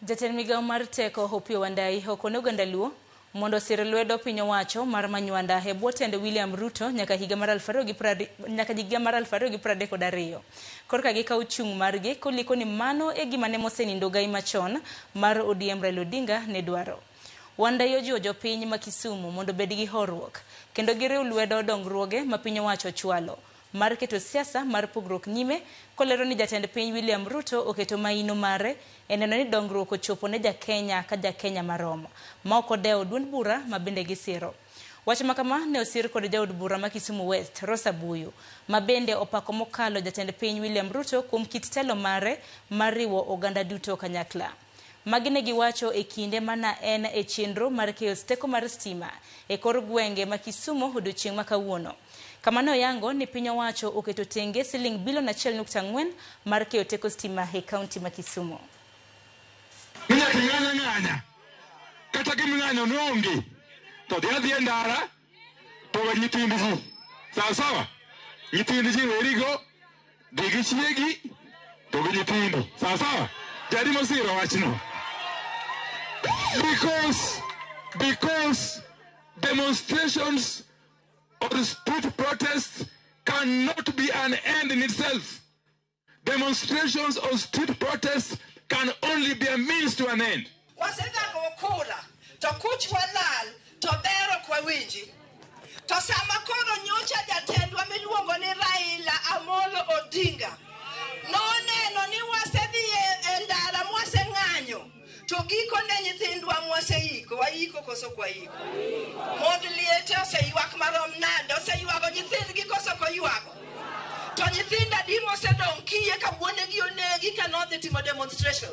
Jatend migao mar teko Opiyo Wandayi okone oganda Luo mondo osir lwedo piny owacho mar Manywanda e bwo tend William Ruto nyaka higa mar 2020 nyaka higa mar 2032. Korka gikawo chung' margi koliko ni mano e gima ne mosenindo gai machon mar ODM Raila Odinga ne dwaro. Wandayi ojiwo jopiny ma Kisumu mondo obed gi horuok kendo giriw lwedo dongruoge ma piny owacho chwalo mar keto siasa mar pogruok nyime kolero ni jatend piny William Ruto oketo maino mare e neno ni dongruok ochopo ne jakenya ka jakenya marom ma ok odewo duond bura ma bende gisiro. Wach ma kama ne osir kod jaod bura ma Kisumu West, Rosa Buyu, ma bende opako mokalo jatend piny William Ruto kuom kit telo mare mar riwo oganda duto kanyakla. Magi ne giwacho e kinde mana en e chenro mar keyo teko mar stima e kor gwenge ma Kisumu odiochieng' ma kawuono. Kama ne oyango ni piny owacho oketo tenge siling bilion 1.4 mar keyo teko stima e kaunti ma Kisumu. Ni nyaka ing'any ang'anya kata gima ing'anyo noonge to dhi adhiya e ndara to we nyithind ji sawa sawa, nyithind ji werigo, dhi gi chiegi to gi nyithindi sawa sawa. Jadi mosiro wachno because demonstrations or street protests cannot be an end in itself. Demonstrations or street protests can only be a means to an end. Wasegago kura to kuch walal to ber ok wawinji. To sama koro nyocha jatendwa miluongo ni Raila Amolo Odinga noneno ni wasedhi e ndara mwaseng'anyo, to gikone nyithindwa mwaseiko waiko koso ok waiko? Mond liete oseywak marom nade? Oseywago nyithindgi koso ok oywago? To nyithindo adi mosedong' kiye ka wuonegi onegi ka nodhi timo demonstration?